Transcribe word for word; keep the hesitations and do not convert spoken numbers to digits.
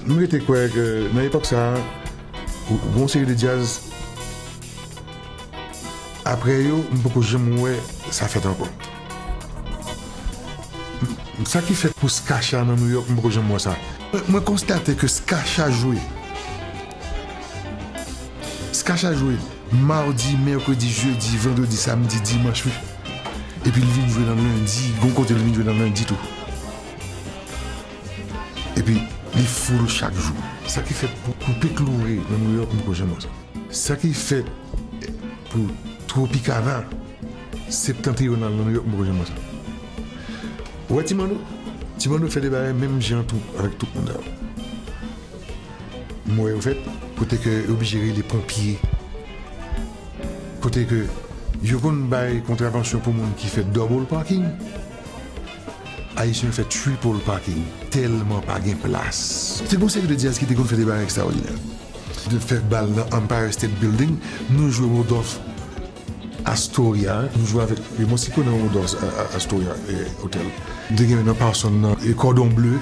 M rete kwè ke nan epòk sa a, gon seri de djaz, apre yo, m poko janm wè sa fèt ankò. Sa ki fèt pou Skacha nan New York, m poko janm wè sa. Mwen, mwen konstate ke Skacha jwe. Skacha jwe madi, mèkredi, jedi, vandredi, samdi, dimanch, wi. Epi l vin jwe nan lendi, gon kote l vin jwe nan lendi tou. Epi li full chak jou. Sa ki fèt pou Koupe Kloure nan New York, m poko janm wè sa. Sa ki fèt pou Tropicana, Septentrional nan New York, m poko janm wè sa. Ou wè Ti Manno? Ti Manno fè de bagay menm jan tou avèk tout moun sa yo. M wè yo fèt, kote ke yo oblije rele ponpye. Kote ke yo konn bay kontravansyon pou moun ki fè double parking. Ayisyen fè triple parking, tèlman pa gen plas. Se gon seri de djaz ki te konn fè de bagay ekstraòdinè. Te fè bal nan Empire State Building, nou jwe Rodolphe Astoria, nou jwe avèk Raymond Sicot nan Rodolphe, a, a, Astoria, eh, Hotel. Nou te gen nan Parson nan, eh, Cordon Bleu.